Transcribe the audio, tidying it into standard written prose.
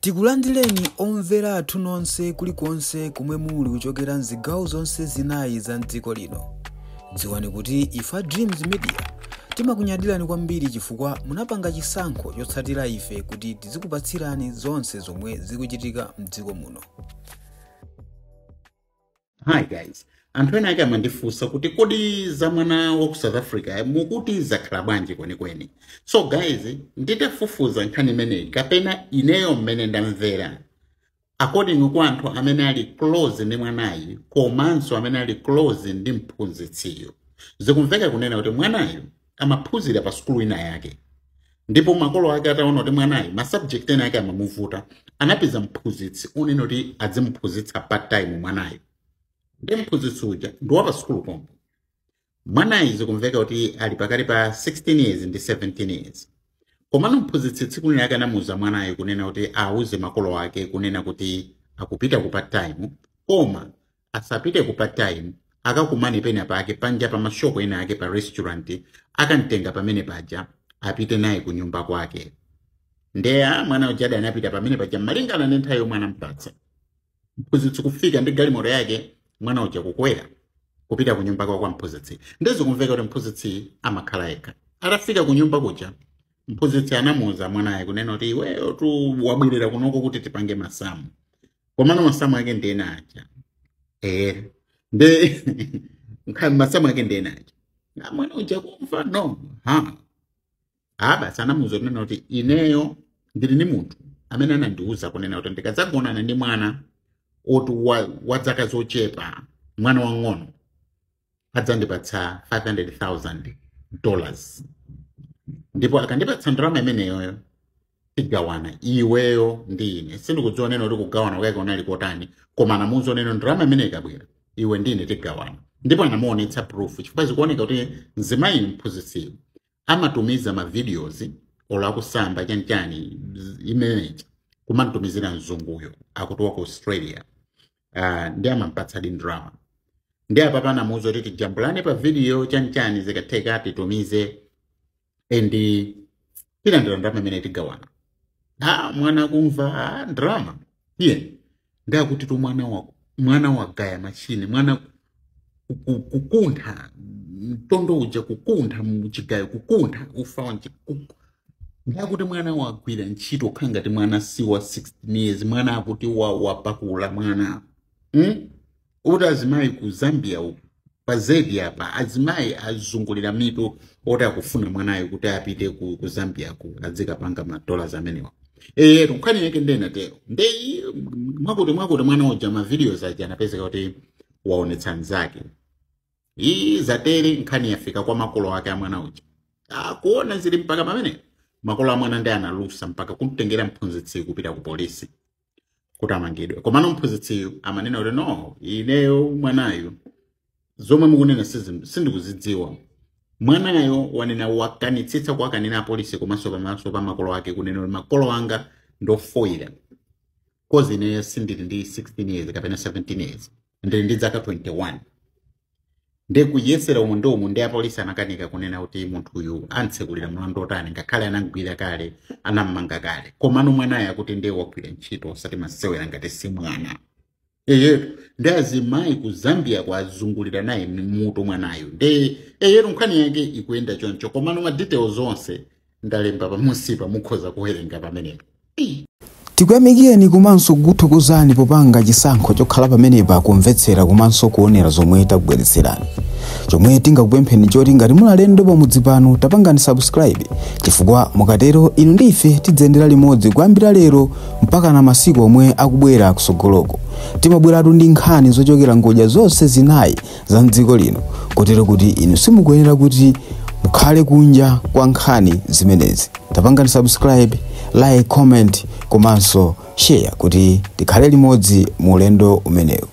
Tikulandireni omvera athu nonse kulikonse kumwe muli kuchokera mzigawo zonse zinayi za mdziko lino. Dziwani kuti ifa Dreams Media timakunyadirani kwambiri chifukwa munapanga chisankho chotsatira ife kuti tizikupatsirani zonse zomwe zikuchitika mdziko muno. Hi guys, anthu ena ake amandifunsa kuti kodi za mwana wa ku South Africa mukuti zakhala bwanji kwenikweni? So guys, nditafufuza nkhani imeneyi, kapena ineyo mmene ndamvera, according kwa anthu amene ali close ndi mwanayi komanso amene ali close ndi mphunzitsiyo, zikumveka kunena kuti mwanayo amaphunzira pa sukulu ina yake, ndipo makolo ake ataona kuti mwanayi ma subject ena ake amamuvuta, anapeza mphunzitsi unene kuti azimuphunzitsa part time mwanayo. Ndi mphunzitsi uja ndi wa pa sukulu pompo. Mwanayi zikumveka kuti ali pakati pa 16 years ndi 17 years. Komano mphunzitsi tsiku lina ake anamuuza mwanayo kunena kuti auze makolo ake kunena kuti akupita ku part time, koma asapite ku part time, akakumane pena pake panja pa mashoko ena ake pa restaurant, akamtenga pamene paja apite naye ku nyumba kwake. Ndeya mwana ujada anapita pamene paja malingana ndi nthawi yomwe anampatsa. Mphunzitsi kufika ndi galimoto yake, mwana uja kukwera kupita ku nyumba kwa mphunzitsi. Ndizikumveka kuti mphunzitsi amakhala yekha. Atafika ku nyumba kuja, mphunzitsi anamuuza mwanaye kunena kuti iweyo tu wabwerera kunoko kuti tipange masamu, komano masamu ake ndi ena aja. Nde masamu ake ndi ena aja. Mwana uja kumva no ha basi anamuuza kunena kuti ineyo ndili ndi munthu amene anandiuza kunena kuti ndikadzagonana ndi mwana oti wa zaka zochepa, mwana wang'ono, adzandipatsa $500,000, ndipo akandipatsa ndalama imeneyoyo tigawana iweyo ndi ine. Sindikudziwa neno kuti kugawana kwake kunali kotani, koma anamuuza neno ndalama imene ikabwera iwe ndi ine tigawana. Ndipo anamuonetsa proof, chifukwa zikuoneka kuti mzimayi mphunzitsiyo amatumiza ma videos olo akusamba chanichani imeneja kumantumizira mzunguyo akuti wa ku Australia, ndi amampatsadi ndalama. Ndi apa panamuuza kuti tijambulane pa video chanichani, zikatheka titumize endi tilandira ndalama imene tigawana. Mwana kumva ndalama iye ndakuti tu mwana wako, mwana wagaya machine, mwana kukuntha mtondo uja, kukuntha mchigayo, kukuntha ufa wanji. Ndakuti mwana wagwira ntchito kukhala ngati mwana si wa 16 years, mwana akuti wapakula mwana. Oti azimayi ku Zambia uku pa zedi apa azimayi azungulira mitu oti akufuna mwanayo kuti apite ku Zambia ku adzikapanga ma dollars amenewa. Nkhani yake ndena tero nde mwakuti mwana uja ma videos aja anapezeka kuti waonetsa mnzake. Iyi zatere nkhani yafika kwa makolo ake a mwana uja. Kuona zili mpaka pamene makolo a mwana ndi analusa mpaka kumtengera mphunzitsi kupita ku polisi kuti amangidwe. Komano mphunzitsiyu amanena kuti no, ineyo mwanayo zomwe mukunena sindikuzidziwa. Mwanayo wanena wakanitsitsa kuwakanena apolisi komanso pamaso pa makolo ake kunena kuti makolo anga ndofoira, kozi ineyo sindili ndi 16 years kapena 17 years, ndili ndi zaka 21. Ndi kuyesera umu ndi umu ndi apolisi anakanika kunena kuti munthu uyu antsekulira mlandu otani, ngakhale anamgwira kale, anammanga kale. Komano mwanayo akuti ndiye wagwira ntchito osati masewera ngati si mwana. Eyetu ndi azimayi ku Zambia kwazungulira naye mutu mwanayo. Ndi eyetu nkhani yake ikuyenda choncho, komano ma details onse ndalemba pamunsipa, mukhoza kuwerenga pamenepo. Tikuyamikeni komanso kukuthokozani popanga chisankho chokhala pamenepa kumvetsera komanso kuonera zomwe takubweretserani. Chomwe tingakupempheni choti ngati muli alendo pamudzi pano, tapangani subscribe, chifukwa mukatero inu ndi ife tidzayendera limodzi kuyambira lero mpaka na masiku omwe akubwera kusogoloko. Timabweratu ndi nkhani zochokera ngodya zonse zinayi za mdziko lino, kotero kuti inu simukuyenera kuti mukhale kunja kwa nkhani zimenezi. Tapangani subscribe, like, comment komanso share kuti tikhale limodzi mu ulendo umenewu.